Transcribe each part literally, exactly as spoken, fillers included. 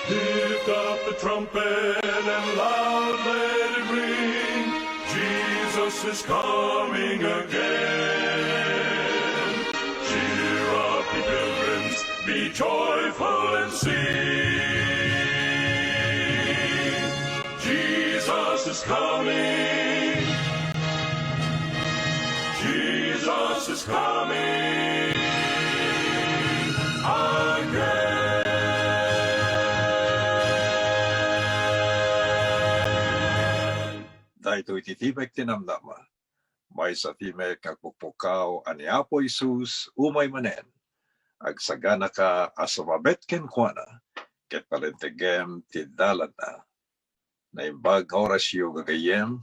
Lift up the trumpet and loud let it ring. Jesus is coming again. Cheer up, ye pilgrims, be joyful and sing. Jesus is coming. Jesus is coming again. Daytoy ti Timek ti Namnama. Maysa ti mekagpukpukaw a ni Apo Jesus umay manen. Agsaganaka a sumabet kenkuana, ket palentegem ti dalanna. Naimbag nga orasyo, gagayyem.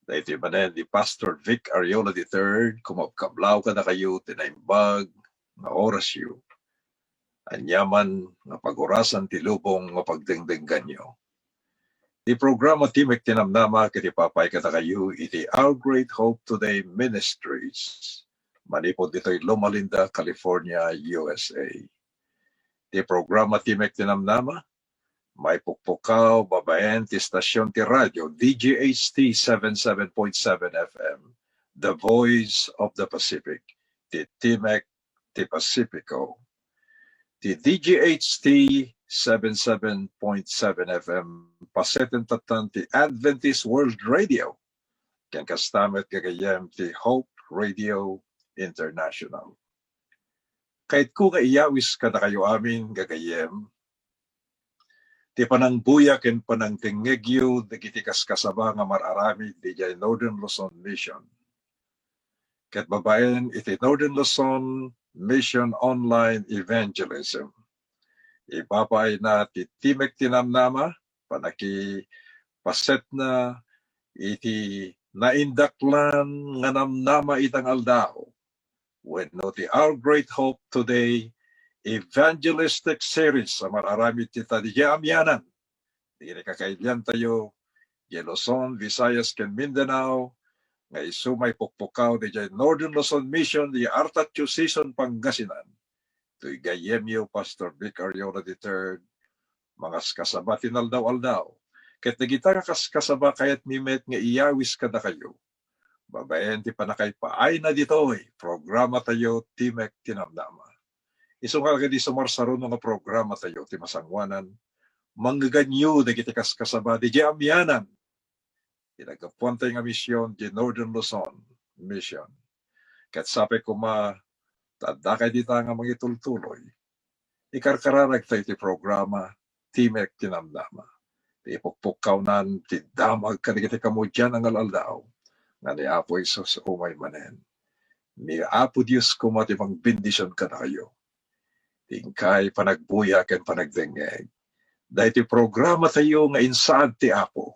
Daytoy manen ni Pastor Vic Ariola the third, kumabkablaw kadakayo ti naimbag nga orasyo. Aniaman nga pagurasan ti lubong nga pagdengdengganyo. Ti programa Timek ti Namnama ket ipapaay kadakayo iti Our Great Hope Today Ministries, manipud ditoy Loma Linda, California, U S A. Ti programa Timek ti Namnama, maipukpukaw babaen ti stasyon ti radio D G H T seven seven point seven F M, The Voice of the Pacific, ti Timek ti Pasifiko. Ti D G H T seven seven point seven F M, paseten tattan ti Adventist World Radio, ken kasta met gagayyem ti Hope Radio International. Kayatko nga iyawis kadakayo amin, gagayyem, ti panangbuya ken panangdengngegyo dagiti kaskasaba nga mar-aramid idiay Northern Luzon Mission ket babaen iti Northern Luzon Mission Online Evangelism. Ipapaayna ti Timek ti Namnama, panakipasetna iti naindaklan nga namnama ita nga aldaw, wenno ti Our Great Hope Today Evangelistic Series a mar-aramid ita diay amianan dagiti kakailiantayo, diay Luzon, Visayas, ken Mindanao, nga isu maipukpukaw diay Northern Luzon Mission, diay Artacho Season, Pangasinan. Toy gayyemyo, Pastor Vic Ariola the third, mangaskasaba ti naldaw-aldaw. Ket dagita nga kaskasaba, kayatmi met nga iyawis kadakayo babaen ti panakaipaayna ditoy programatayo, Timek ti Namnama. Isu nga kadi sumarsaruno nga programatayo ti masangoanan, mangngegganyo dagiti kaskasaba diay amianan ti naggapuantayo nga mision, diay Northern Luzon Mission. Ket sapay koma ta addakay dita nga mangitultuloy, ikarkararagtayo ti programa Timek ti Namnama. Ti ipukpukkawnan ti damag kadagiti kamudian a ngal-aldaw nga ni Apo Jesus umay manen. Ni Apo Dios koma ti mangbendision kadakayo. Ti inkay panagbuya ken panagdengngeg. Daytoy programatayo nga insaad ti Apo,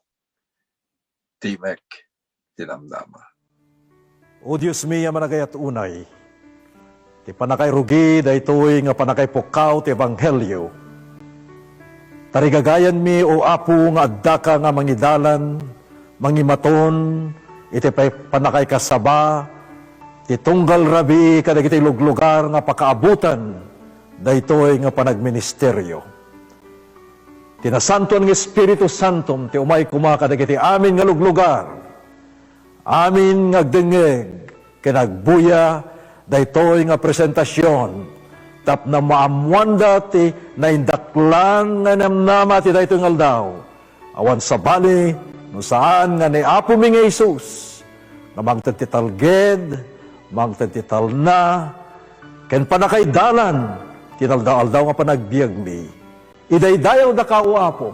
Timek ti Namnama. O Dios mi a managayat unay, ti pannakairugi daytoy nga pannakaipukkaw ti ebanghelio. Tarigagayanmi, O Apo, nga addaka nga mangidalan, mangimaton iti pay-, pannakaikasaba ti tunggal rabii kadagiti luglugar nga pakaabutan daytoy nga panagministerio. Ti nasantoan nga Espiritu Santom ti umay koma kadagiti amin nga luglugar, amin nga agdengngeg ken agbuya daytoy nga presentasion, tapno maammoanda ti naindaklan nga namnama ti daytoy nga aldaw. Awan sabali no saan nga ni Apomi nga Jesus nga mangted ti talged, mangted ti talna, ken pannakaidalan ti naldaw-aldaw nga panagbiagmi. Idaydayawdaka, O Apo,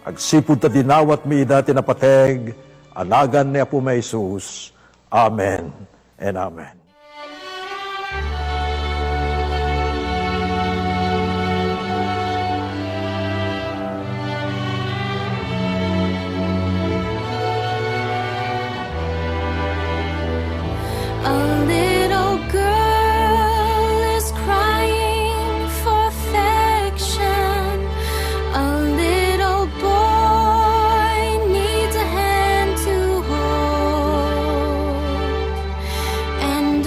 agsipud ta dinawatmi ida ti napateg a nagan ni Apomi a Jesus. Amen and amen. A little girl is crying for affection. A little boy needs a hand to hold. And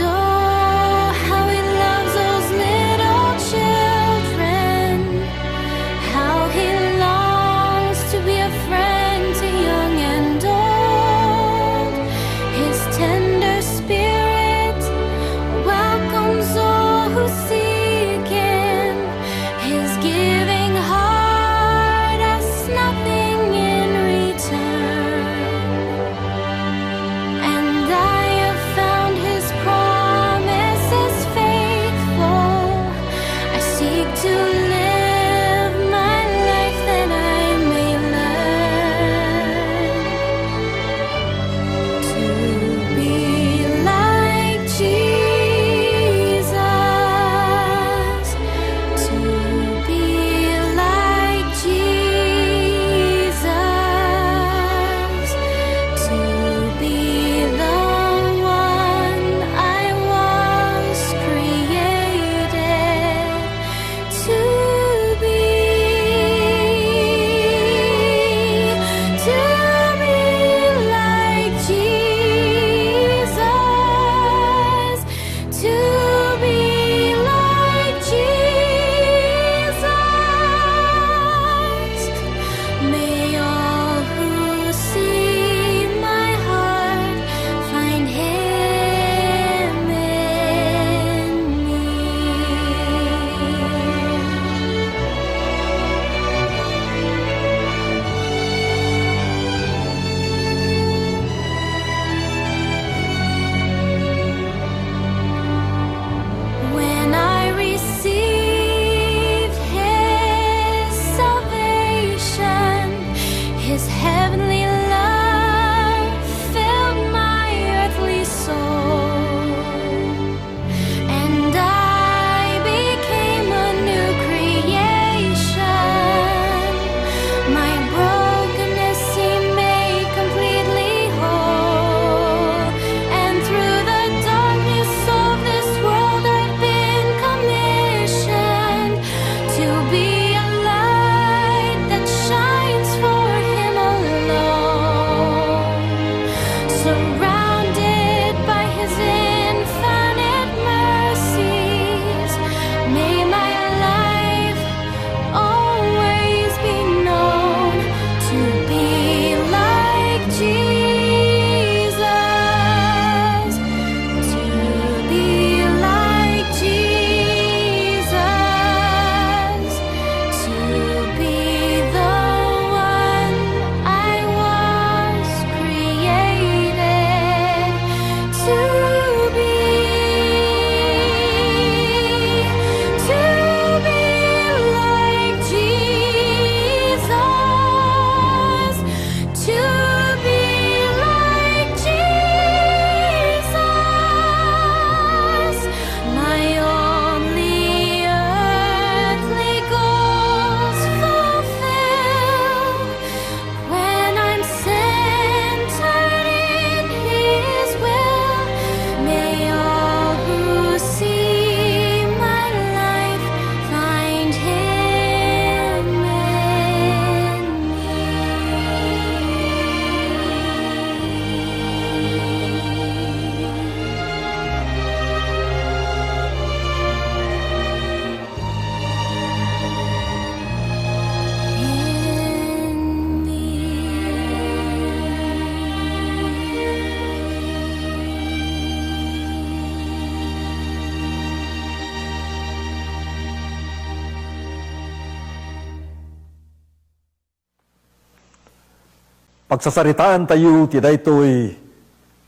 Pagsasaritaantayo ti daytoy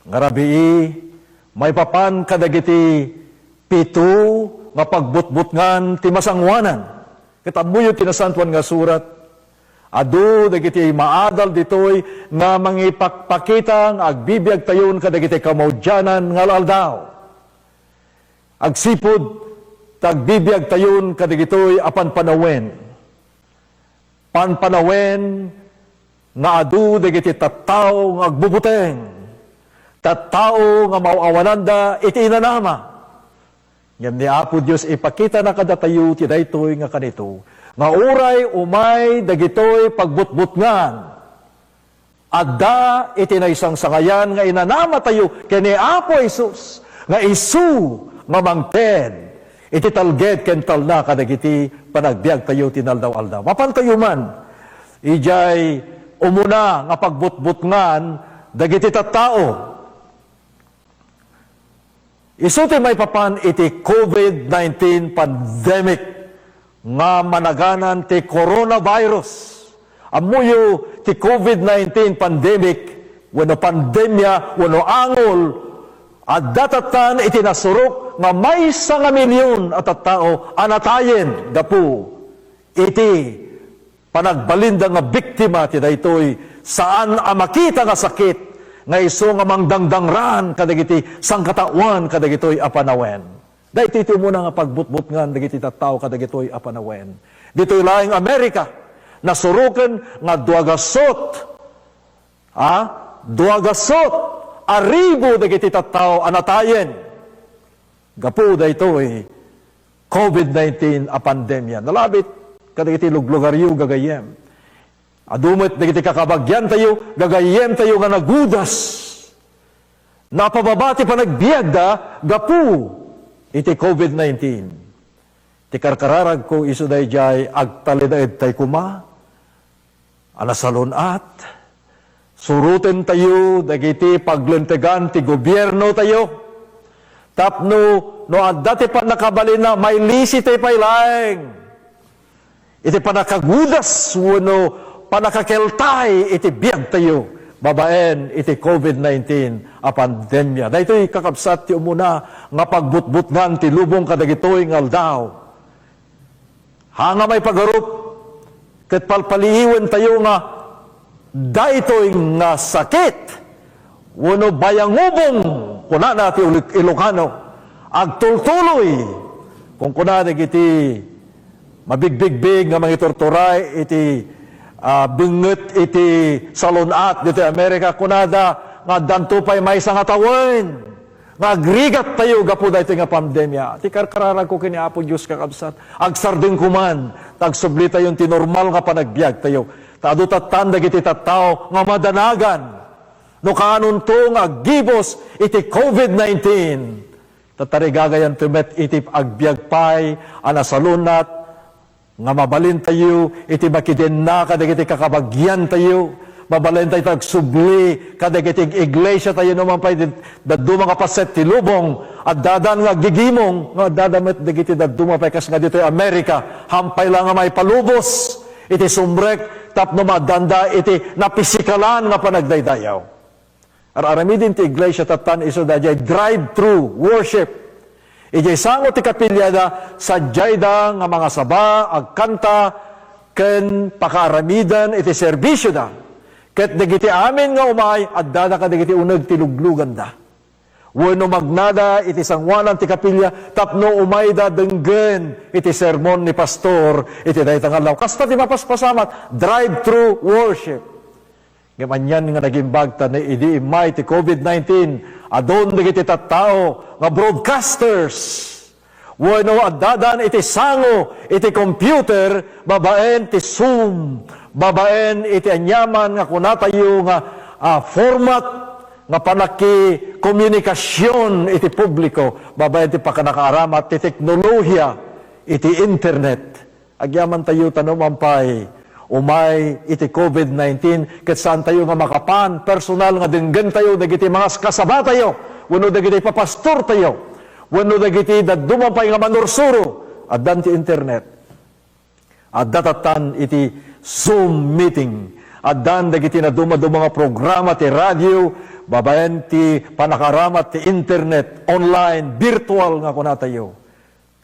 nga rabii maipapan kadagiti pito nga pagbutbutngan ti masangoanan. Ket ammoyo ti Nasantoan nga Surat, adu dagiti maadal ditoy nga mangipakpakita nga agbibiagtayon kadagiti kamaudianan nga al-aldaw. Agsipud ta agbibiagtayon kadagitoy a panpanawen. Panpanawen nga adu dagiti tattao nga agbubuteng, tattao nga maaw-awananda iti inanama. Ngem ni Apo Dios ipakitana kadatayo ti daytoy nga kanito, nga uray umay dagitoy pagbutbutngan, adda iti naisangsangayan nga inanamatayo ken ni Apo Jesus nga isu nga mangted iti talged ken talna kadagiti panagbiagtayo ti inaldaw-aldaw. Mapantayo man idiay umuna nga pagbutbutngan dagiti tattao. Isu ti maipapan iti covid nineteen pandemic nga managanan ti coronavirus. Ammoyo ti covid nineteen pandemic wenno pandemia wenno angol, adda tattan iti nasurok nga maysa nga milion a tattao a natayen gapu iti panagbalinda nga biktima ti daytoy saan a makita nga sakit nga isu nga mangdangdangran kadagiti sangkataoan kadagitoy a panawen. Daytoy ti umuna nga pagbutbutngan dagiti tattao kadagitoy a panawen. Ditoy laeng Amerika, nasuroken nga duagasut, a, duagasut a ribu dagiti tattao a natayen gapu daytoy covid nineteen a pandemia. Nalabit kadagiti luglugaryo gagayyem. Adu met dagiti kakabagiantayo, gagayyemtayo nga nagudas. Napababa ti panagbiagda gapu iti covid nineteen. Ti karkararagko isu daydiay agtalinaedtay koma a nasalun-at. Surotentayo dagiti paglentegan ti gobiernotayo tapno no adda ti pannakabalinna, mailisitay pay laeng iti pannakagudas wenno pannakakeltay iti biagtayo babaen iti covid nineteen a pandemia. Daytoy, kakabsat, ti umuna nga pagbutbutngan ti lubong kadagitoy nga aldaw. Haan nga maipagarup ket palpaliiwentayo nga daytoy nga sakit wenno bayangubong, kunana ti Ul-, Ilocano, agtultuloy. Kunkuna dagiti mabigbigbig nga mangiturturay iti, ah, bengnget iti salun-at ditoy Amerika, kunada nga addanto pay maysa nga tawen nga agrigattayo gapu daytoy nga pandemia. Ti karkararagko ken ni Apo Dios, kakabsat, agsardeng koman ta agsublitayon ti normal nga panagbiagtayo. Ta adu tattan dagiti tattao nga madanagan no kaanonto nga aggibus iti covid nineteen. Ta tarigagayanto met iti agbiag pay a nasalun-at nga mabalintayo iti makidenna kadagiti kakabagiantayo. Mabalintayo ti agsubli kadagiti ig-, iglesiatayo, no man pay di-, dadduma nga paset ti lubong, addadan nga aggigimong, nga addada met dagiti dadduma pay kas nga ditoy Amerika, haan pay la nga maipalubos iti sumrek tapno maaddanda iti napisikalan nga panagdaydayaw. Ar-aramiden ti iglesia tattan isu daydiay drive-thru worship. Idiay sango ti kapiliada, sadiayda nga mangasaba, agkanta, ken pakaaramiden iti serbisioda. Ket dagiti amin nga umay, addada kadagiti uneg ti lugluganda. Wenno magnada iti sangoanan ti kapilia tapno umayda denggen iti sermon ni pastor iti dayta nga aldaw. Kasta ti mapaspasamak, drive-thru worship. Ngem anian nga nagimbag ta idi immay ti covid nineteen, adun dagiti tattao nga broadcasters wenno addadan iti sango iti computer babaen ti Zoom, babaen iti aniaman nga kunatayo nga, ah, format nga panakikomunikasion iti publiko babaen ti pakanakaaramat ti teknolohiya iti internet. Agyamantayo ta no man pay umay iti covid nineteen, ket saantayo nga makapan personal nga denggentayo dagiti mga kasabatayo wenno dagiti papastortayo wenno dagiti dadduma pay nga manursuro. Addan ti internet. Adda tattan iti Zoom meeting. Addan dagiti nadumaduma nga programa ti radio, babaen ti panakaaramat ti internet, online, virtual nga kunatayo.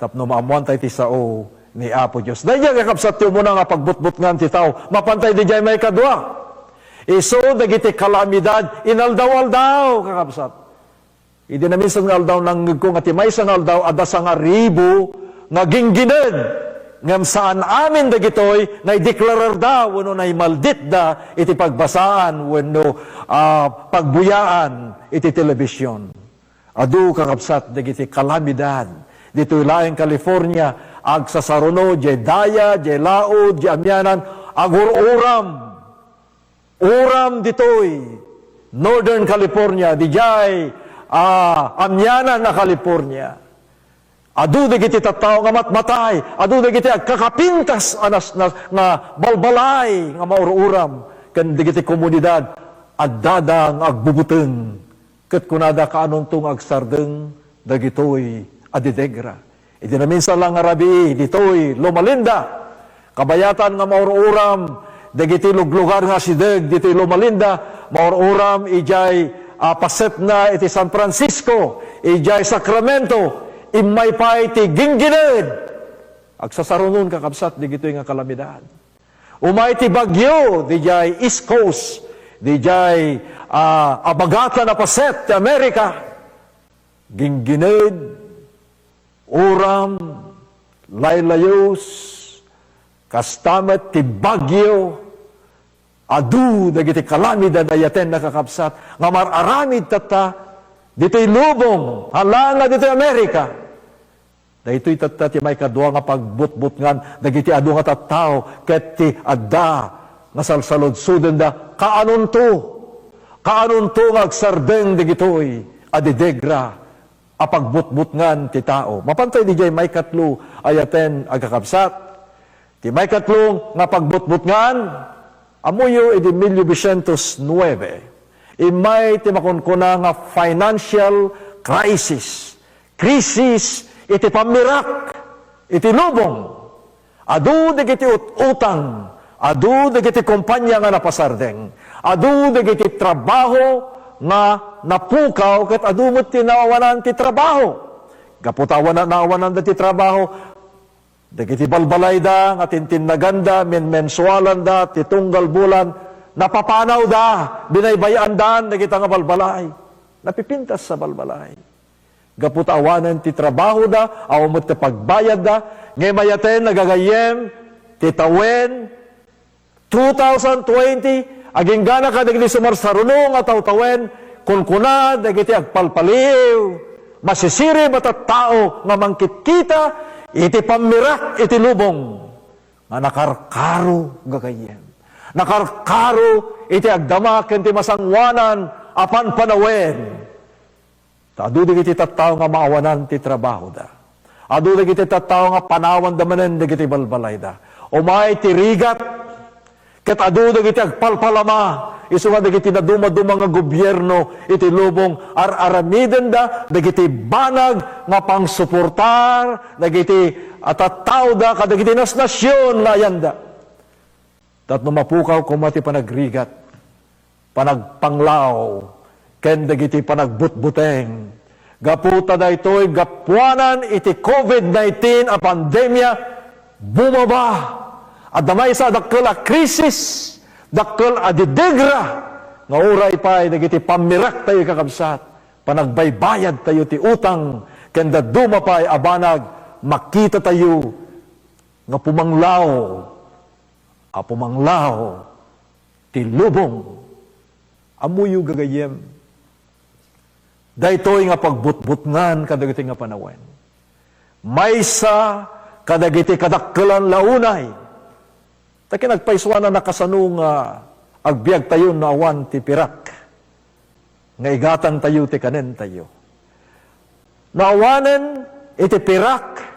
Tapno maammoantayo ti sao ni Apo Dios. Daydiay, kakabsat, ti umuna nga pagbutbutngan ti tao. Mapantay didiay maikadua. Isu dagiti kalamidad, inaldaw-aldaw, kakabsat. Idi naminsan nga aldaw, nangngegko nga ti maysa nga aldaw, adda sangaribu nga ginggined. Ngem saan amin dagitoy nga ideklararda wenno naimalditda iti pagbasaan wenno, ah, pagbuyaan iti telebisyon. Adu, kakabsat, dagiti kalamidad ditoy laeng California, agsasaruno, diay daya, diay laud, diay amianan, agur-uram. Uram ditoy Northern California, didiay, ah, amianan a California. Adu dagiti tattao nga matmatay, adu dagiti agkakapintas a nas-, nas-, nga balbalay nga maur-uram ken dagiti komunidad, addada nga agbubuteng. Ket kunada, kaanonto nga agsardeng dagitoy a didegra? Idi naminsan la nga rabii ditoy Loma Linda, kabayatan nga maur-uram dagiti luglugar nga asideg ditoy Loma Linda, maur-uram idiay, ah, pasetna iti San Francisco, idiay Sacramento, immay pay ti ginggined. Agsasarunon, kakabsat, dagitoy nga kalamidad. Umay ti bagyo didiay East Coast, didiay, ah, abagatan a paset ti Amerika. Ginggined, uram, laylayus, kasta met ti bagyo, adu dagiti kalamidad a ayatenna, kakabsat, nga mar-aramid tatta ditoy lubong, hala nga ditoy Amerika. Daytoy tatta ti maikadua nga pagbutbutngan dagiti adu nga tattao ket ti adda nga salsaludsodenda, kaanonto, kaanonto nga agsardeng dagitoy a didegra a pagbutbutngan ti tao. Mapantay didiay maikatlo a ayaten, agkakabsat. Ti maikatlo nga pagbutbutngan, ammoyo idi mil novecientos nuebe, immay ti makunkuna nga financial crisis, krisis iti pammirak iti lubong. Adu dagiti ut-utang, adu dagiti kompania nga napasardeng, adu dagiti trabaho nga napukaw, ket adu met ti naawanan ti trabaho. Gapu ta awan-, naawananda ti trabaho, dagiti balbalayda nga tintinnaganda, menmensualanda ti tunggal bulan, napapanawda, binaybay-andan dagita nga balbalay. Napipintas a balbalay. Gapu ta awanen ti trabahoda, awan met ti pagbayadda, ngem ayaten, gagayyem, ti tawen, two thousand twenty, agingga kadagiti sumarsaruno nga tawtawen, kunkuna dagiti agpalpaliw, masisirib a tattao nga mangkitkita iti pammirak iti lubong nga nakarkaro, gagayyem. Nakarkaro iti agdama ken ti masangoanan a panpanawen. Ta adu dagiti tattao nga maawanan ti trabahoda. Adu dagiti tattao nga panawanda manen dagiti balbalayda. Umay ti rigat, ket adu dagiti agpalpalama, isu nga dagiti nadumaduma nga gobierno iti lubong, ar-aramidenda dagiti banag nga pangsuportar dagiti a tattaoda kadagiti nasnasion nga ayanda. Tapno mapukaw koma ti panagrigat, panagpanglaw, ken dagiti panagbutbuteng. Gapu ta daytoy gapuanan iti covid nineteen a pandemia, bumaba. Adda maysa a dakkel a krisis, dakkel a didegra, nga uray pay dagiti pammiraktayo, kakabsat, panagbaybayadtayo ti utang, ken dadduma pay a banag, makitatayo nga pumanglaw, a pumanglaw ti lubong. Ammoyo, gagayyem, daytoy nga pagbutbutngan kadagiti nga panawen, maysa kadagiti kadakkelan la unay. Ta ken agpaysuanan a kasano nga agbiagtayo no awan ti pirak nga igatangtayo ti kanentayo. No awanen iti pirak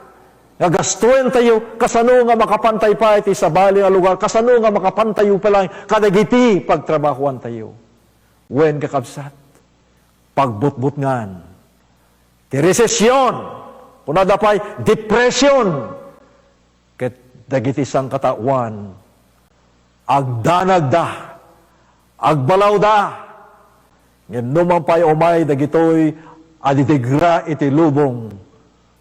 nga gastuentayo, kasano nga makapantay pay ti sabali nga lugar? Kasano nga makapantayo pay laeng kadagiti pagtrabahoantayo? Wen, kakabsat, pagbutbutngan ti resesion, kunada pay, depression, ket dagiti sangkataoan, agdanagda Agbalawda. Ngem no man pay umay dagitoy a didigra iti lubong,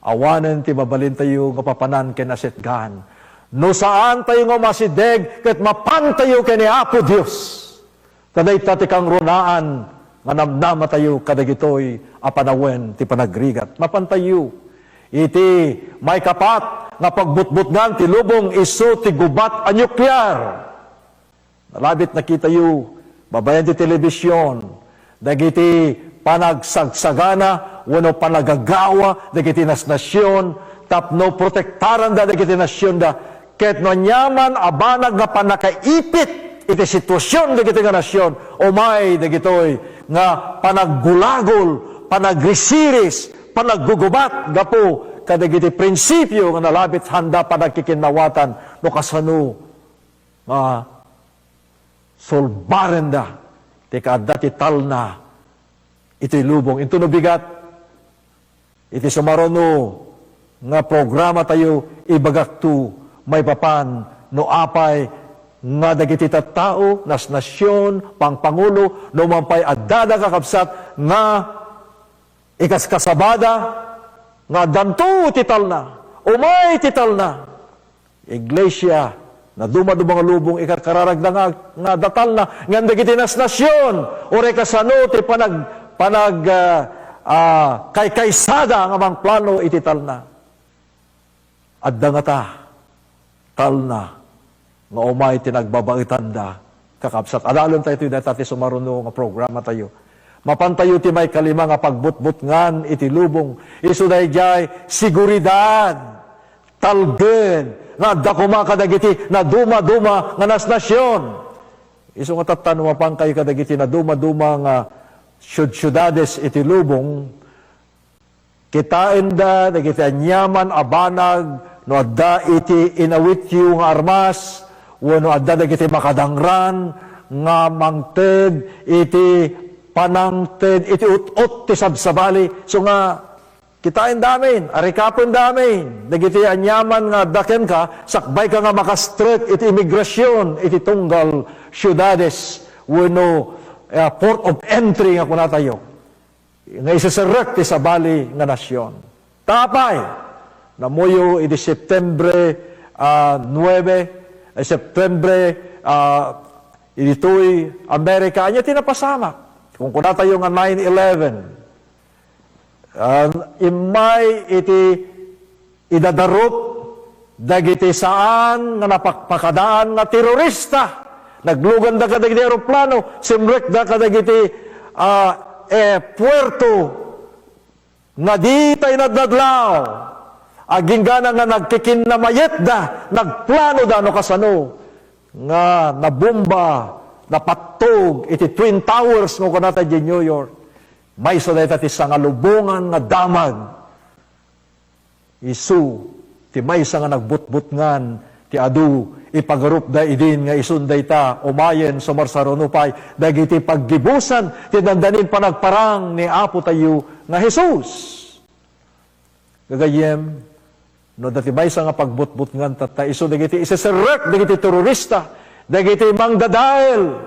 awanen ti mabalintayo nga papanan ken nasetgan. No saantayo nga umasideg ket mapantayo ken ni Apo Dios. Ta dayta ti kangrunaan nga namnamatayo kadagitoy a panawen ti panagrigat. Mapantayo iti maikapat nga pagbutbutngan ti lubong isu ti gubat a nuklear. Nalabit nakitayo, babaen ti telebisyon, dagiti panagsagsagana wenno panagagawa dagiti nasnasion tapno protektaranda dagiti nasionda, ket no aniaman a banag nga pannakaipit iti situasion dagiti nga nasion, umay dagitoy nga panaggulagol, panagrisiris, panaggugubat gapu kadagiti prinsipio nga nalabit sanda panagkikinnawatan no kasano nga sulbarenda ti kaadda ti talna iti lubong. Intono bigat, iti sumaruno nga programatayo, ibagakto maipapan no apay nga dagiti tattao, nasnasion, pangpangulo, no man pay addada, kakabsat, nga ikaskasabada nga addanto ti talna, umay ti talna. Iglesia, naduma-duma nga lubong ikarkararagda nga, nga adda talna, ngem dagiti nasnasion, uray kasano ti panag-, panag-, ah, ah, kaykaysada nga mangplano iti talna. Adda ngata talna nga umay ti nagbabaetanda, kakabsat. Adalem tayo ti dayta ti sumaruno nga programatayo. Mapantayo ti maikalima nga pagbutbutngan iti lubong. Isu daydiay, seguridad, talged, nga adda koma kadagiti naduma-duma nga nasnasion. Isu nga tatta, no mapankayo kadagiti naduma-duma nga siud-siudades iti lubong, kitaenda dagiti aniaman a banag no adda iti inawityo nga armas wenno adda dagiti makadangran nga mangted iti panangted iti ut-ot ti sabsabali. So nga, kitaenda amin, arikapenda amin dagiti aniaman nga adda kenka, sakbayka nga makastrek iti imigrasion iti tunggal siudades wenno, eh, port of entry nga kunatayo. Nga iseserrek ti sabali nga nasion. Ta apay, namuyo idi Septembre, ah, nuebe, eh, Septembre, ah, ditoy Amerika, ania ti napasamak? Kung kunatayo nga nine eleven, ah, immay iti idadarup dagiti saan nga napakpakadaan nga terorista. Nagluganda kadagiti eroplano, simrekda kadagiti, ah, eh, puerto nga ditay nadnadlaw. Agingga nga nagkikinnamayetda, nagplanoda no kasano nga nabomba, napattog iti Twin Towers nga kunata idiay New York. Maysa dayta ti sangalubongan nga damag. Isu ti maysa nga nagbutbutngan ti adu, ipagarupda idin nga isun dayta umayen sumarsaruno pay dagiti paggibusan ti dandanin panagparang ni Apotayo nga Jesus. Gagayyem, no adda ti maysa nga pagbutbutngan tatta, isu dagiti iseserrek dagiti terorista, dagiti mangdadael,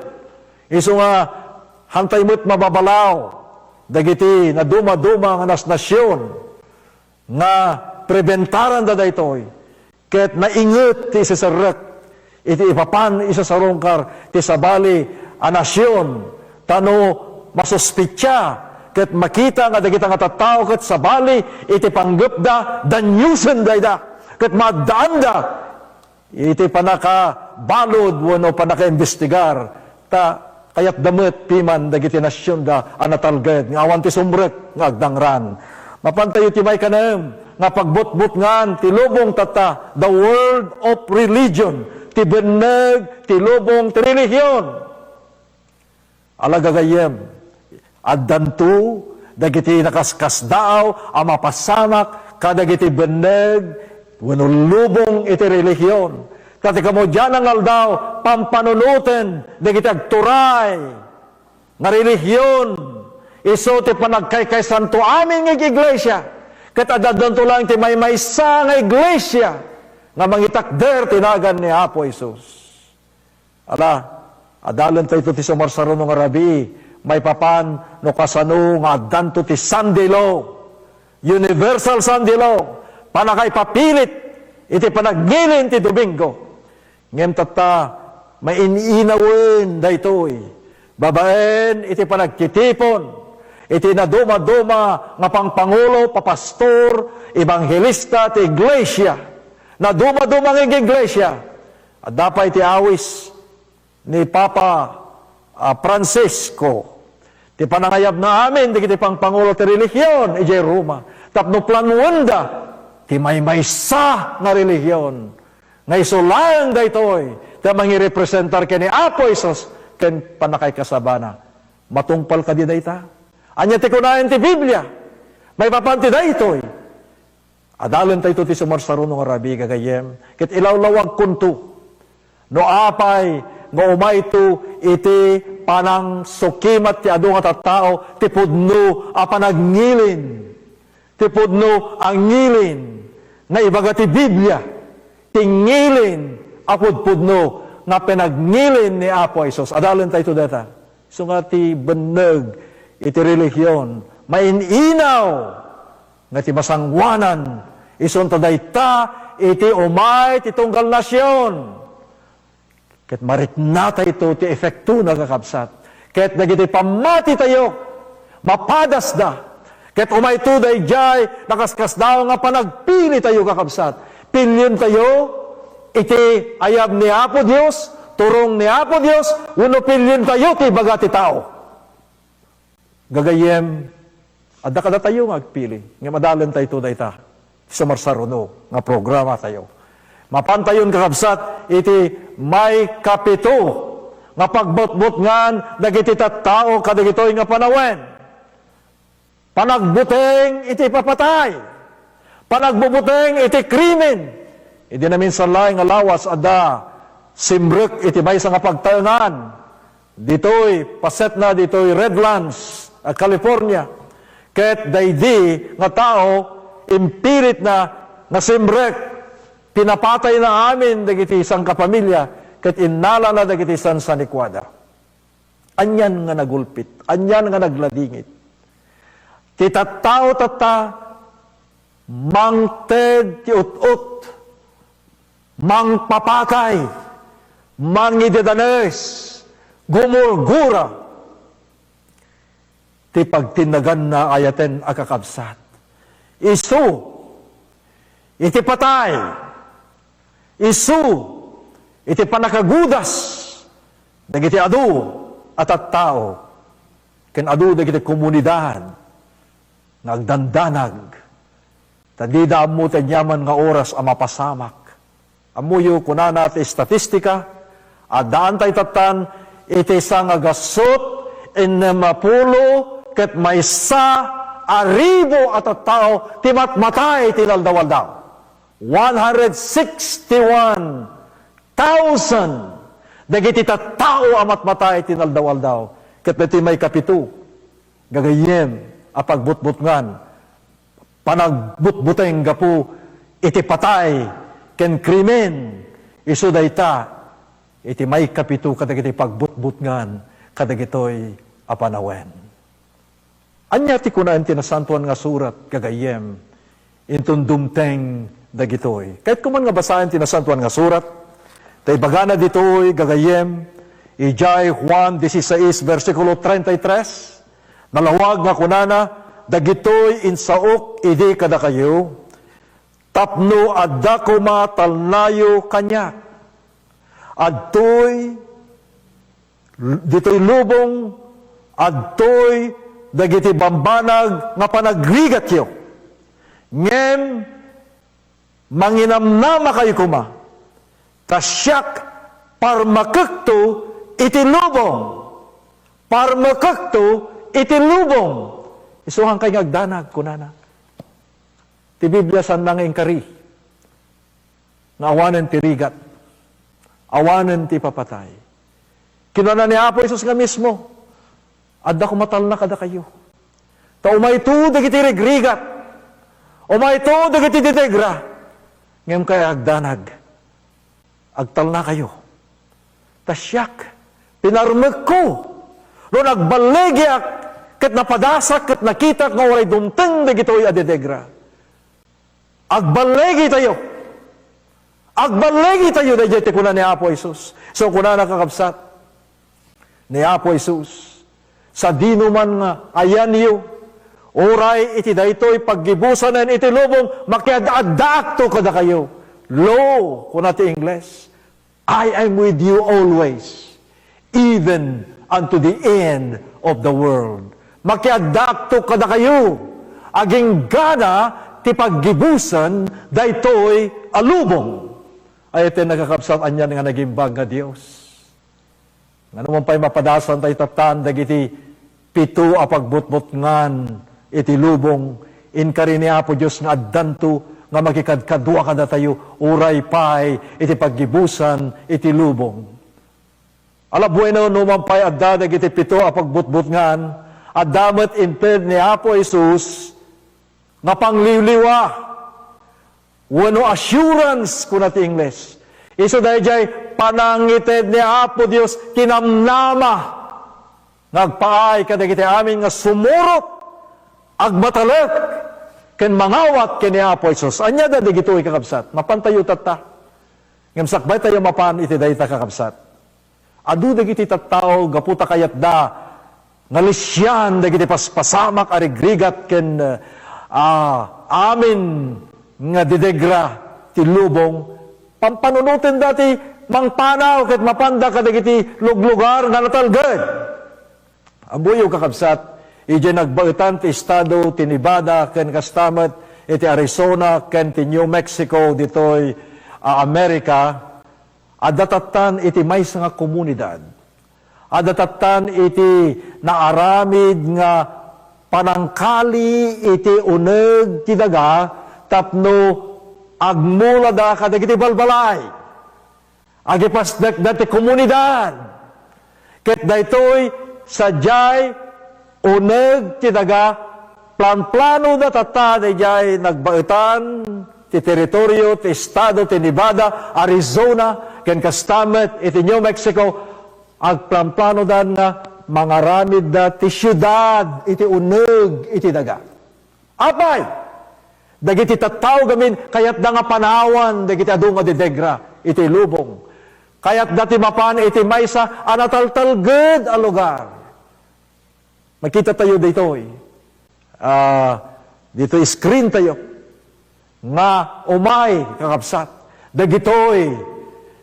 isu nga hantay met mababalaw dagiti naduma-duma nga nasnasion nga prebentaranda daytoy, ket nainget ti iseserrek iti ipapan isasarungkar ti sabali a nasion, ta no masuspetsia ket makita nga dagita nga tattao ket sabali iti panggepda, daniosenda ida ket maaddaanda iti pannakabalud wenno pannakaimbestigar, ta kayatda met piman dagiti nasionda a natalged nga awan ti sumrek nga agdangran. Mapantayo ti maikanem nga pagbutbutngan ti lubong tatta, the world of religion, ti benneg ti lubong ti relihion. Ala gagayyem, addanto dagiti nakaskasdaaw a mapasamak kadagiti benneg wenno lubong iti relihion. Ta ti kamudian nga aldaw, pampanunoten dagiti agturay nga relihion, isu ti panagkaykaysanto amin nga iglesia, ket addanto laeng ti maymaysa nga iglesia nga mangitakder ti nagan ni Apo Jesus. Ala, Adalentayto ti sumarsaruno nga rabii, maipapan no kasano nga addanto ti Sunday law, universal Sunday law, pannakaipapilit iti panagngilin ti Domingo. Ngem tatta, main-inawen daytoy babaen iti panagtitipon iti nadumaduma nga pangpangulo, papastor, ebanghelista ti iglesia. Nadumaduma nga iglesia. Adda pay ti awis ni Papa, ah, Francisco, ti panangayabna amin dagiti pangpangulo ti relihion idiay Roma tapno planuenda ti maymaysa nga relihion nga isu laeng daytoy ti mangirepresentar ken ni Apo Jesus ken pannakaikasabana. Matungpal kadi dayta? Ania ti kunaen ti Biblia maipapan ti daytoy? Adalentayto ti sumarsaruno nga rabii, gagayyem, ket ilawlawagkonto no apay nga umayto iti panangsukimat ti adu nga tattao ti pudno a panagngilin, ti pudno a ngilin nga ibaga ti Biblia, ti ngilin a pudpudno nga panagngilin ni Apo Jesus. Adalentayto dayta. Isu nga ti benneg iti relihion, main-inaw nga ti masangoanan, isunto dayta iti umay ti tunggal nasion. Ket mariknatayto ti epektona, kakabsat. Ket dagiti pammatitayo, mapadasda. Ket umayto daydiay nakaskasdaaw nga panagpilitayo, kakabsat. Piliontayo iti ayab ni Apo Dios, turong ni Apo Dios, wenno piliontayo ti ibaga ti tao. Gagayyem, adda kadatayo nga agpili, ngem adalentayto dayta ti sumarsaruno nga programatayo. Mapantayon, kakabsat, iti maikapito nga pagbutbutngan dagiti tattao kadagitoy nga panawen. Panagbuteng iti papatay. Panagbubuteng iti krimen. Idi naminsan laeng nga lawas, adda simrek iti maysa nga pagtaengan. Ditoy, pasetna ditoy Redlands, ah, California. Ket daydi nga tao, impiritna nga simrek, pinapatayna amin dagiti sangkapamilya, ket innalana dagiti sansanikuada. Anian nga nagulpit, anian nga nagladingit. Ti tattao tatta, mangted ti ut-ot, mangpapatay, mangidedanes, gumurgura. Ti pagtinnaganna ayaten a kakabsat. Isu iti patay, isu iti pannakagudas dagiti adu a tattao ken adu dagiti komunidad nga agdandanag, ta dida ammo ti aniaman nga oras a mapasamak. Ammoyo, kunana ti estatistika, addaantay tattan iti sangagasut ennem a pulo ket maysa a ribu a tattao ti matmatay ti inaldaw-aldaw. One hundred sixty-one thousand dagiti tattao a matmatay ti inaldaw-aldaw. Ket daytoy maikapito, gagayyem, a pagbutbutngan, panagbutbuteng gapu iti patay ken krimen, isu dayta iti maikapito kadagiti pagbutbutngan kadagitoy a panawen. Ania ti kunaen ti Nasantoan nga Surat, gagayyem, inton dumteng dagitoy? Kayatko man nga basaen ti Nasantoan nga Surat, ta ibagana ditoy, gagayyem, idiay Juan dieciséis, bersikulo treinta y tres, nalawag nga kunana, "Dagitoy insaok idi kadakayo, tapno adda koma talnayo kaniak. Adtoy, ditoy lubong, adtoy dagiti bambanag nga panagrigatyo. Ngem manginamnamakayo koma, ta siak parmakekto iti lubong. Parmakekto iti lubong." Isu hankay nga agdanag, kunana. Ti Biblia, saanna nga inkari nga awanen ti rigat, awanen ti ipapatay. Kinuna ni Apo Jesus nga mismo, "Adda koma talna kadakayo. Ta umayto dagiti rigrigat, umayto dagiti didegra, ngem kayat agdanag, agtalnakayo. Ta siak, pinarmekko. No nagballigiak, ket napadasak, ket nakitak nga uray dumteng dagitoy a didegra. Agballigi tayo. Agballigi tayo daydiay ti kuna ni Apo Jesus. So, kunana, kakabsat, ni Apo Jesus, "Sadino man nga ayanyo, uray iti daytoy paggibusanen iti lubong, makiad-addaakto kadakayo." Lo, kuna ti Ingles, "I am with you always, even unto the end of the world." Makiaddaakto kadakayo, aginggana ti paggibusan daytoy a lubong. Ay, iti nakakabsat, anian nga nagimbag nga Dios. Ngano man pay mapadasan tayo tatan dagiti pito a pagbutbutngan iti lubong, inkari ni Apo Dios nga addanto nga makikadkadua kadatayo, uray pay iti paggibusan iti lubong. Ala bueno, no man pay adda dagiti pito a pagbutbutngan, adda met inted ni Apo Jesus nga pangliwliwa wenno assurance, kuna ti Ingles. Isu daydiay panangited ni Apo Dios, kinamnama nga agpaay kadagiti amin nga sumurot, agmatalek, ken mangawat ken ni Apo Jesus. Ania da dagitoy, kakabsat? Mapantayo tatta. Ngem sakbay tayo mapan iti dayta, kakabsat. Adu dagiti tattao gapu ta kayatda nga lisian dagiti paspasamak a rigrigat ken, ah, amin nga didegra ti lubong, pampanunotenda ti mangpanaw ket mapanda kadagiti luglugar nga natalged. Ammoyo, kakabsat, idiay nagbaetan ti estado ti Nevada ken kasta met iti Arizona ken ti New Mexico ditoy, ah, Amerika, adda tattan iti maysa nga komunidad. Adda tattan iti naaramid nga panangkali iti uneg ti daga tapno agmulada kadagiti balbalay. Agipasdekda ti komunidad. Ket daytoy sadiay uneg ti daga, planplanoda tatta daydiay nagbaetan ti teritorio ti estado ti Nevada, Arizona, ken kasta met iti New Mexico, agplanplanodan nga mangaramidda ti siudad iti uneg iti daga. Apay, dagiti tattao gamin, kayatda nga panawan dagiti adu nga didegra iti lubong. Kayatda ti mapan iti maysa a nataltalged a lugar. Makita tayo ditoy. Ah, ditoy screen tayo. Nga umay, kakabsat, dagitoy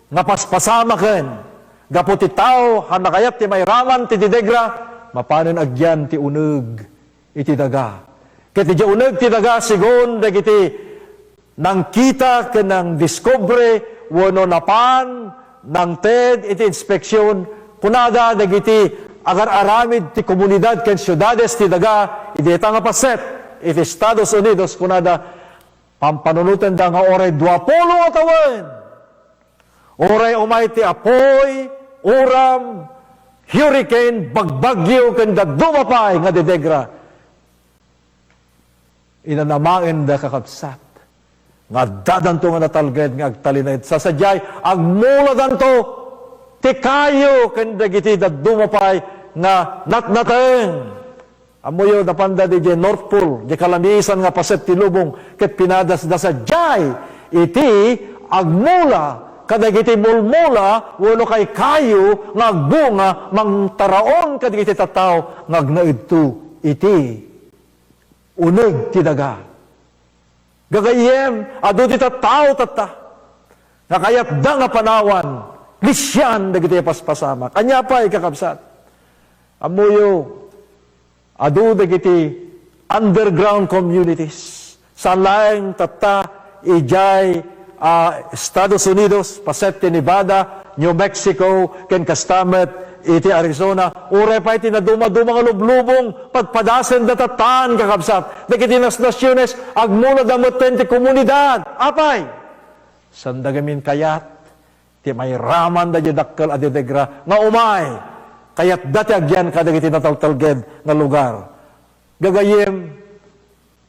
nga paspasamaken gapu ti tao a nakayat ti mairaman ti didegra, mapanen agyan ti uneg iti daga. Ket idiay uneg ti daga, segun dagiti nangkita ken nangdiskobre wenno napan, nangted iti inspeksion, kunada dagiti agar-aramid ti komunidad ken siudades ti daga, iti dayta nga paset iti Estados Unidos, kunada, pampanunotenda nga uray duapulo a tawen, uray umay ti apuy, uram, hurricane, bagbagyo, ken dadduma pay nga didegra, inanamaenda, kakabsat, nga addadanto nga natalged nga agtalinaed. Sa sadiay, agmuladanto ti kayo ken dagiti dadduma pay nga natnateng. Ammoyo, napanda diay North Pole, diay kalamisan nga paset ti lubong, ket pinadasda sadiay iti agmula kadagiti mulmula wenno kaykayo nga agbunga mangtaraon kadagiti tattao nga agnaedto iti uneg ti daga. Gagayyem, adu ti tattao tatta nga kayatda nga panawan, lisian dagiti paspasamak. Ania pay, kakabsat? Ammoyo, adu dagiti underground communities. Saan laeng tatta idiay, ah, Estados Unidos, paset ti Nevada, New Mexico, ken kasta met iti Arizona. Uray pay ti naduma-duma nga lublubong, padpadasenda tattan, kakabsat. Dagiti nasnasiones, agmulada metten ti komunidad. Apay, sanda gamin kayat ti mairaman daydiay dakkel a didegra nga umay, kayatda ti agyan kadagiti nataltalged nga lugar. Gagayyem,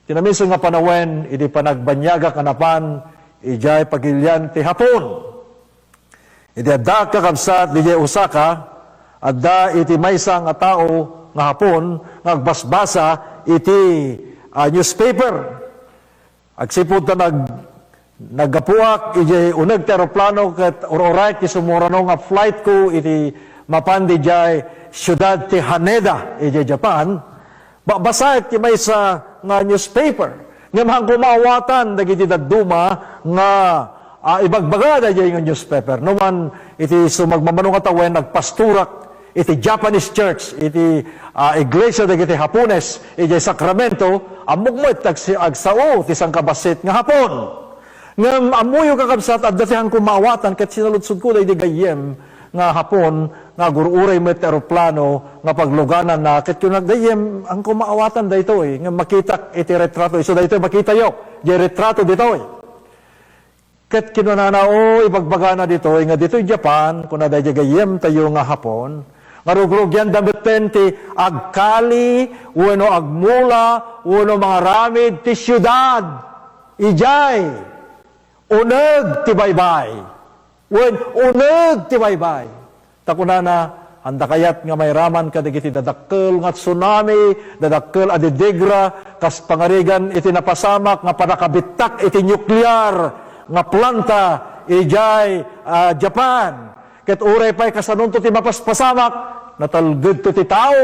ti namiso nga panawen, idi panagbanagak a napan idiay pagilian ti Japon. Idi addaak, kakabsat, idiay Osaka, Adda iti maysa nga tao nga Hapon nga agbasbasa iti, ah, newspaper. Agsipud ta nag-, naggapuak idiay uneg ti aeroplano ket ur-urayek ti sumurano nga flight ko iti mapan didiay siudad ti Haneda idiay Japan, babasaek ti maysa nga newspaper. Ngem haanko maawatan dagiti dadduma nga, ah, ibagbaga daydiay nga newspaper. Numan iti sumagmamano nga tawen, nagpasturak iti Japanese church, iti, ah, iglesia dagiti Hapones, idiay Sacramento, ammok met agsi-, agsao ti sangkabassit nga Hapon. Ngem ammoyo, kakabsat, adda ti haanko maawatan ket sinaludsodko daydi gayyem nga Hapon nga agur-uray met ti aeroplano nga paglugananna, ket kunak, "Gayyem, haanko maawatan daytoy, ngem makitak iti retrato." Isu daytoy makitayo, diay retrato ditoy. Ket kinunana, "O, ibagbagana ditoy nga ditoy Japan," kuna daydi gayyemtayo nga Hapon, "nga rugrugianda metten ti agkali wenno agmula wenno mangaramid ti siudad idiay uneg ti baybay." Wen, uneg ti baybay. Ta kunana, "Haanda kayat nga mairaman kadagiti dadakkel nga tsunami, dadakkel a didigra, kas pangarigan iti napasamak nga pannakabittak iti nuklear nga planta idiay, ah, Japan? Ket uray pay kasanonto ti mapaspasamak, natalgedto ti tao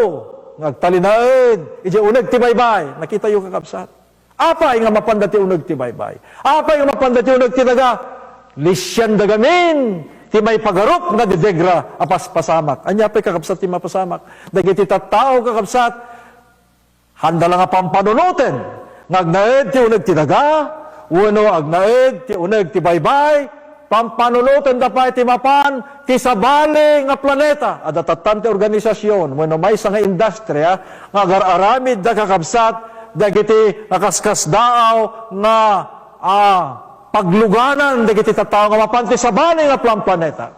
nga agtalinaed idiay uneg ti baybay." Nakitayo, kakabsat? Apay nga mapanda ti uneg ti baybay? Apay nga mapanda ti uneg ti daga? Lisianda gamin ti maipagarup nga didigra a paspasamak. Ania pay, kakabsat, ti mapasamak? Dagiti tattao, kakabsat, haanda la nga pampanunoten nga agnaed ti uneg ti daga wenno agnaed ti uneg ti baybay, Pampanunotenda pay ti mapan ti sabali nga planeta. Adda tattan ti organisasyon wenno maysa nga industria nga agar-aramidda, kakabsat, dagiti nakaskasdaaw nga, ah, pagluganan dagiti tattao nga mapan ti sabali nga plan-, planeta.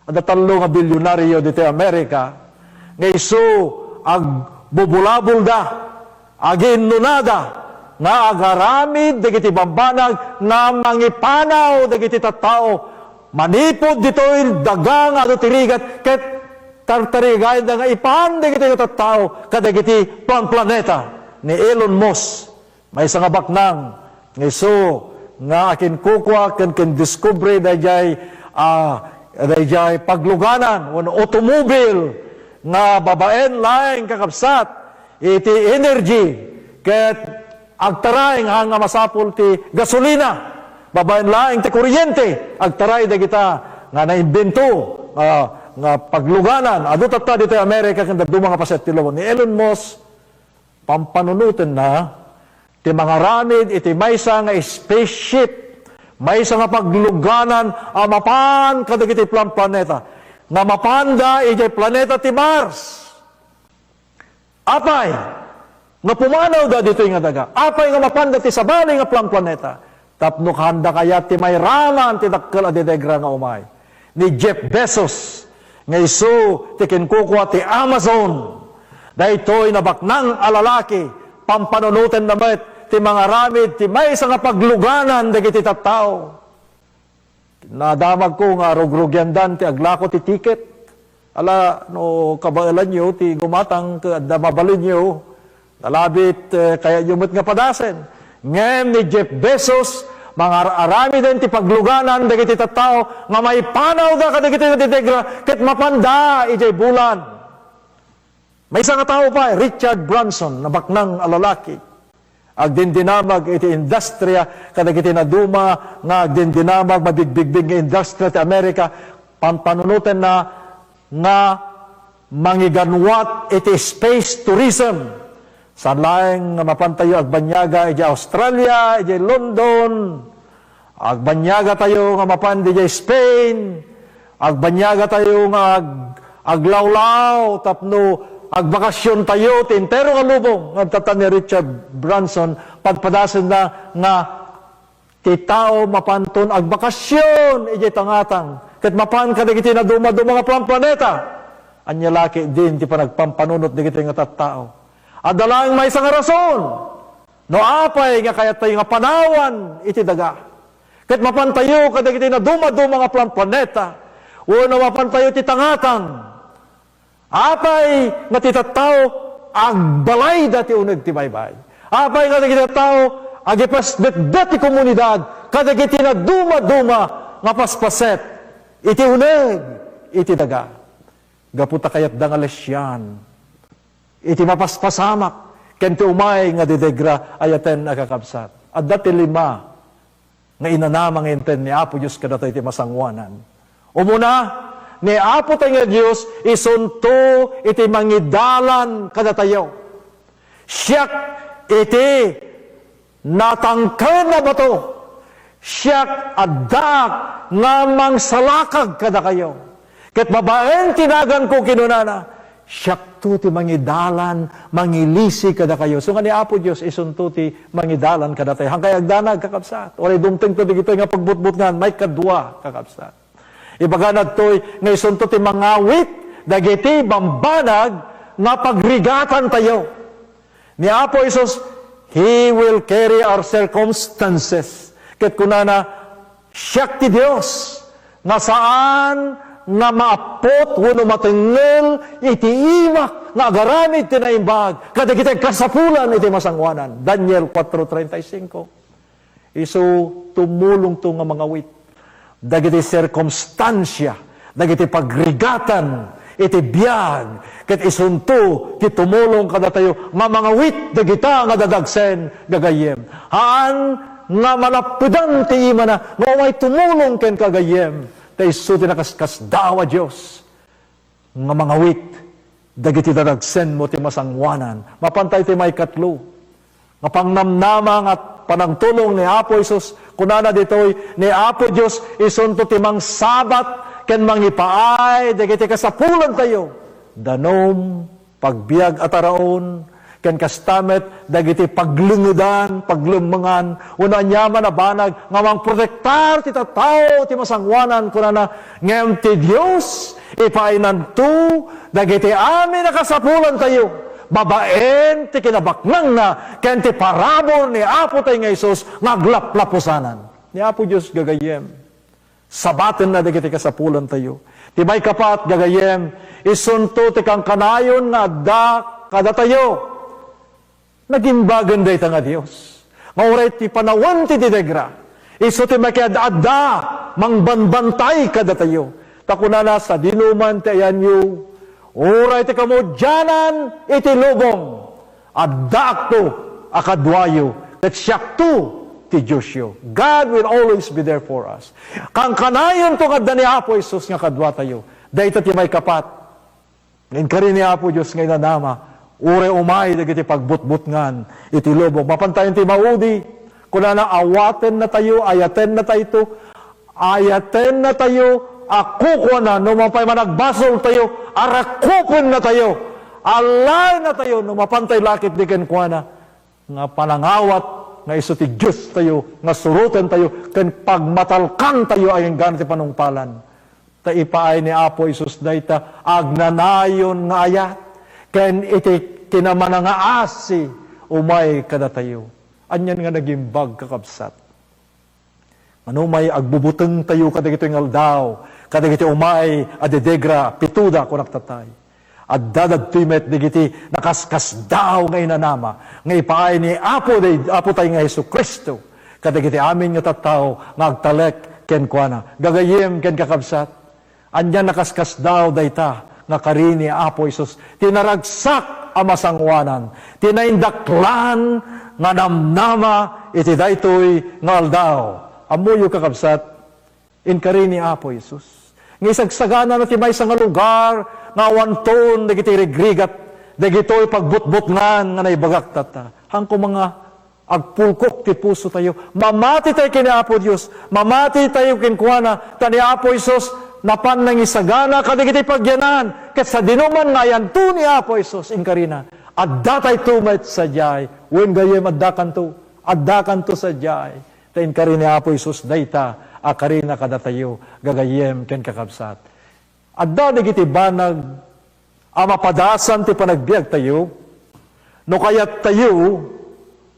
Adda tallo nga bilyonaryo ditoy Amerika nga isu agbubulabulda, aginnunada nga agaramid dagiti bambanag nga mangipanaw dagiti tattao manipud ditoy daga nga adu ti rigat ket tartarigayda nga ipan dagiti nga tattao kadagiti plan-, planeta. Ni Elon Musk, maysa nga baknang nga isu nga akinkukua ken kindiskubre daydiay, ah, daydiay pagluganan wenno automobil nga babaen laeng, kakabsat, iti energy ket agtaray nga, nga masapul ti gasolina. Babaen laeng ti kuryente, agtaray dagita nga naimbento, ah, nga pagluganan. Adu tatta ditoy Amerika ken dadduma nga paset ti lubong. Ni Elon Musk, pampanunotenna ti mangaramid iti maysa nga spaceship, maysa nga pagluganan a mapan kadagiti plan-, planeta, nga mapanda idiay planeta ti Mars. Apay nga pumanawda ditoy nga daga? Apay nga mapanda ti sabali nga plan-, planeta? Tapno kaanda kayat ti mairaman ti dakkel a didegra nga umay. Ni Jeff Bezos, nga isu ti kinkukua ti Amazon. Daytoy nabaknang a lalaki, pampanunotenna met ti mangaramid ti maysa nga pagluganan dagiti tattao. Nadamagko nga rugrugiandan ti aglako ti tiket. Ala, no kabaelanyo ti gumatang ket adda mabalinyo, nalabit, eh, kayatyo met nga padasen. Ngem ni Jeff Bezos, mangar-aramiden ti pagluganan dagiti tattao nga maipanawda kadagiti nga didegra ket mapanda idiay bulan. Maysa nga tao pay, Richard Branson, nabaknang a lalaki. Agdindinamag iti industria kadagiti naduma nga agdindinamag, mabigbigbig nga industria ti Amerika, pampanunotenna nga mangiganwat iti space tourism. Saan laeng nga mapantayo agbanyaga idiay Australia, idiay London, agbanyaga tayo nga mapan didiay Spain, agbanyaga tayo nga ag-, aglawlaw tapno agbakasyon tayo ti entero nga lubong. Ngem tatta ni Richard Branson, padpadasenna nga ti tao mapanton agbakasyon idiay tangatang, ket mapan kadagiti naduma-duma nga plan-, planeta. Ania la ketdin ti panagpampanunot dagiti nga tattao? Adda laeng maysa nga rason no apay nga kayattayo nga panawan iti daga. Ket mapantayo kadagiti naduma-duma nga plan-, planeta, wenno mapantayo ti tangatang. Apay nga ti tattao agbalayda ti uneg ti baybay? Apay nga dagiti tattao agipasdetdet ti komunidad kadagiti nadumaduma nga paspaset iti uneg iti daga? Gapu ta kayatda nga lesian iti mapaspasamak ken ti umay nga didegra. Ayaten a kakabsat, adda ti lima nga inanama nga inted ni Apo Dios kadatayo ti masangoanan. Umuna, ni Apo tayo nga Dios isunto iti mangidalan kadatayo. Siak iti natangken a bato. Siak addaak nga mangsalakag kadakayo. Ket babaen ti naganko, kinunana, siakto ti mangidalan, mangilisi kadakayo. So nga ni Apo Dios isunto ti mangidalan kadatayo. Hankay agdanag, kakabsat? Uray dumtengto dagitoy nga pagbutbutngan, maikadua, kakabsat. Ibagana ditoy nga isunto ti mangawit dagiti bambanag nga pagrigatantayo. Ni Apo Jesus, He will carry our circumstances. Ket kunana, "Siak ti Dios nga saan nga maappot wenno matengngel iti imak nga agaramid ti naimbag kadagiti agkasapulan iti masangoanan." Daniel kuatro treinta y cinco. Isu tumulongto nga mangawit dagiti sirkumstansia, dagiti pagrigatan iti biag, ket isunto ti tumulong kadatayo nga mangawit dagita nga dadagsen, gagayyem. Haan nga malappedan ti imana nga umay tumulong kenka, gagayyem, ta isu ti nakaskasdaaw a Dios nga mangawit dagiti dadagsenmo ti masangoanan. Mapantay ti maikatlo nga pangnamnama nga panagtulong ni Apo Jesus, kunana ditoy, ni Apo Dios isunto ti mangsabat ken mangipaay dagiti kasapulantayo. Danum, pagbiag a taraon, ken kasta met dagiti paglengedan, paglemmengan, wenno aniaman a banag nga mangprotektar ti tattao ti masangoanan, kunana, ngem ti Dios ipainanto dagiti amin a kasapulantayo babaen ti kinabaknangna ken ti parabur ni Apo tayo nga Jesus nga aglaplapusanan. Ni Apo Dios, gagayyem, sabatenna dagiti kasapulantayo. Ti maikapat, gagayyem, isunto ti kankanayon nga adda kadatayo. Nagimbagen dayta nga Dios nga uray ti panawen ti didegra, isu ti makiad-adda, mangbanbantay kadatayo. Ta kunana, "Sadinoman ti ayanyo, uray ti kamudianan iti lubong, addaakto a kaduayo, ket siakto ti Diosyo." God will always be there for us. Kankanayonto nga adda ni Apo Jesus nga kaduatayo. Dayta ti maikapat nga inkari ni Apo Dios nga inanama, uray umay dagiti pagbutbutngan iti lubong. Mapantayon ti maudi, kunana, awatennatayo, ayatennatayto, ayatennatayo a kukuana, no mapay managbasoltayo, arakupennatayo, alaennatayo, no mapantay la ketdi kenkuana nga panangawat nga isu ti Diostayo, nga surotentayo ken pagmatalkantayo a inggana ti panungpalan. Ta ipaay ni Apo Jesus dayta agnanayon nga ayat ken iti kinamana nga asi umay kadatayo. Anian nga nagimbag, kakabsat? Mano may agbubutengtayo kadagitoy nga aldaw, kadagiti umay a didegra, pitoda, kunak tatay. Adda dagitoy met dagiti nakaskasdaaw nga inanama nga ipaay ni Apo, day, Apo tayo nga Jesu-Cristo kadagiti amin nga tattao nga agtalek kenkuana. Gagayyem ken kakabsat, ania nakaskasdaaw dayta nga kari ni Apo Jesus, ti naragsak a masangoanan, ti naindaklan nga namnama iti daytoy nga aldaw. Ammoyo, kakabsat, inkari ni Apo Jesus nga isagsaganana ti maysa nga lugar nga awanton dagiti rigrigat dagitoy pagbutbutngan nga naibagak tatta. Haan koma nga agpulkok ti pusotayo. Mamati tayo ken ni Apo Dios. Mamati tayo kenkuana. Ta ni Apo Jesus, napan nangisagana kadagiti pagyanan. Ket sadinoman nga ayanto ni Apo Jesus, inkarina, adda tayo met sadiay. Wen gayyem, addakanto. Addakanto sadiay. Ta inkari ni Apo Jesus dayta a karina kadatayo, gagayyem ken kakabsat. Adda dagiti banag a mapadasan ti panagbiagtayo no kayattayo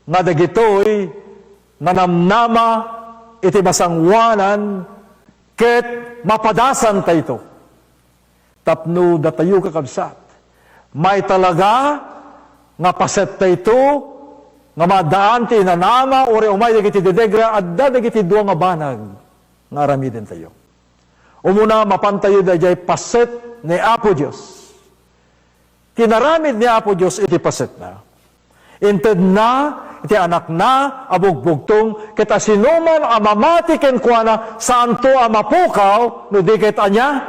nga dagitoy nga namnama iti masangoanan ket mapadasantayto. Tapno datayo, kakabsat, Maitalaga nga paset dayto nga maaddaan ti inanama, uray umay dagiti didegra, adda dagiti dua nga banag nga aramidentayo. Umuna, mapantayo daydiay paset ni Apo Dios. Kinaramid ni Apo Dios iti pasetna. Intedna iti Anakna a bugbugtong, ket asinoman a mamati kenkuana, saanto a mapukaw, no di ket ania?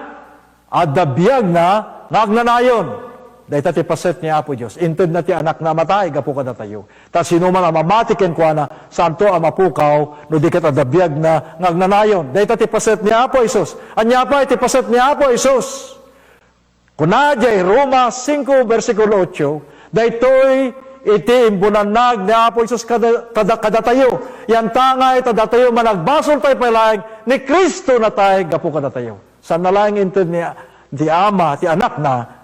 Adda biagna nga agnanayon. Dayta ti paset ni Apo Dios. Intedna ti Anakna a matay gapu kadatayo. Ta sinoman a mamati kenkuana, saanto a mapukaw, no di ket adda biagna nga agnanayon. Dayta ti paset ni Apo Jesus. Ania pay ti paset ni Apo Jesus? Kuna diay Roma singko, bersikulo otso, daytoy iti imbunannag ni Apo Jesus kada, kada, kadatayo. Yantangay ta datayo managbasoltayo pay laeng ni Cristo natay gapu kadatayo. Saan na laeng inted ni, ti Ama, ti Anakna,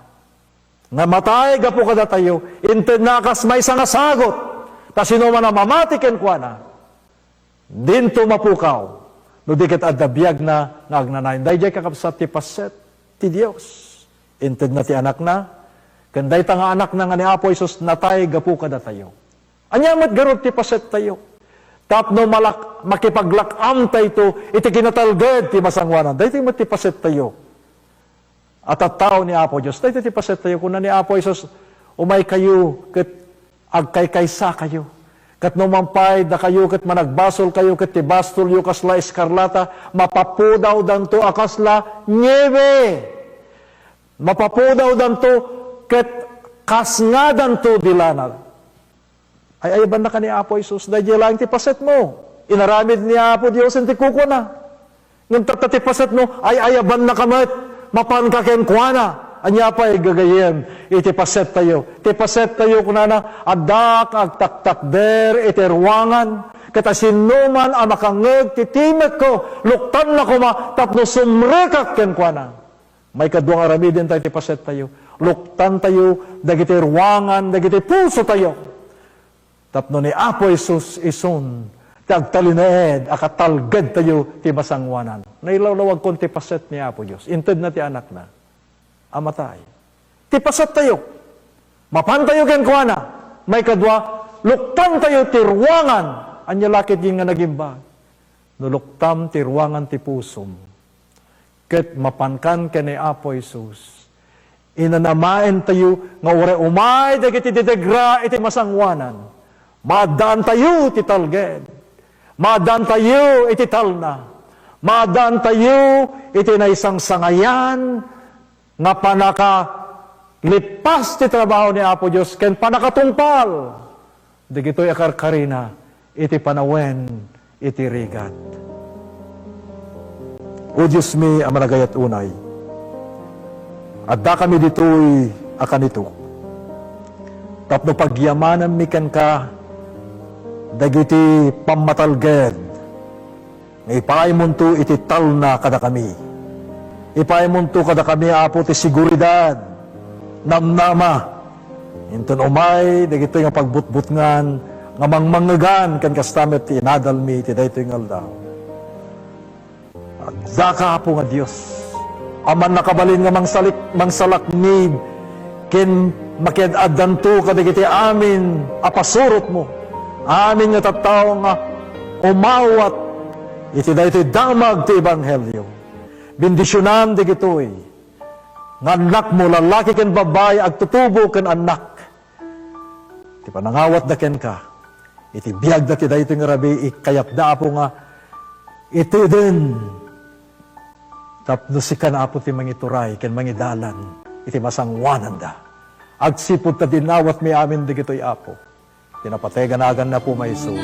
nga matay gapu kadatayo, intedna a kas maysa nga sagut. Ta sinoman a mamati kenkuana, dinto mapukaw, no di ket adda biagna nga agnanayon. Daydiay, kakabsat, ti paset ti Dios. Intedna ti Anakna, ken dayta nga Anakna nga ni Apo Jesus natay gapu kadatayo. Ania met garud ti pasettayo? Tapno malak-, makipaglak-amtayto iti kinatalged ti masangoanan. Daytoy met ti pasettayo a tattao ni Apo Dios. Daytoy ti pasettayo. Kuna ni Apo Jesus, "Umaykayo ket agkaykaysakayo. Ket no mampay dakayo ket managbasolkayo ket ti bastolyo kasla eskarlata, mapapudawdanto a kasla niebe. Mapapudawdanto ket kasngadanto dilanad." Ay-ayabanna ka ni Apo Jesus, daydiay laeng ti pasetmo. Inaramid ni Apo Dios ti kukuana. Ngem tatta ti pasetmo, ay-ayabanna ka met, mapanka kenkuana. Ania pay gagayyem iti pasettayo? Ti pasettayo, kunana, "Addak agtaktakder iti ruangan, ket asinoman a makangngeg ti timekko, luktanna koma tapno sumrekak kenkuana." Maikadua nga aramidentayo ti pasettayo. Luktantayo dagiti ruangan dagiti pusotayo. Tapno ni Apo Jesus isun ti agtalinaed a katalgedtayo ti masangoanan. Nailawlawagkon ti paset ni Apo Dios. Intedna ti Anakna a matay. Ti pasettayo. Mapantayo kenkuana. Maikadua, luktantayo ti ruangan. Ania la ketdin nga nagimbag? No luktam ti ruangan ti pusom, ket mapankan ken ni Apo Jesus, inanamaentayo nga uray umay dagiti didegra iti masangoanan, maaddaantayo iti talged, maaddaantayo iti talna, maaddaantayo iti naisangsangayan nga pannakalipas ti trabaho ni Apo Dios ken pannakatungpal dagitoy a karkarina iti panawen iti rigat. O Diosmi a managayat unay, addakami ditoy a kanito tapno pagyamananmi kenka dagiti pammatalged nga ipaaymonto iti talna kadakami. Ipaaymonto kadakami, Apo, ti seguridad, namnama, inton umay dagitoy nga pagbutbutngan nga mangmangngegan ken kasta met ti inadalmi iti daytoy nga aldaw. Addaka, Apo nga Dios, a mannakabalin nga mangsalik-, mangsalaknib ken makiad-addanto kadagiti amin a pasurotmo, amin nga tattao nga umawat iti daytoy damag ti ebanghelio. Bendisionan dagitoy nga annakmo, lalaki ken babbai, agtutubo ken annak. Ti panangawatda kenka iti biagda ti daytoy nga rabii, kayatda, Apo, nga iteden tapno sika, Apo, ti mangituray ken mangidalan iti masangoananda. Agsipud ta dinawatmi amin dagitoy, Apo, ti napateg a naganna, Apo, nga Jesus.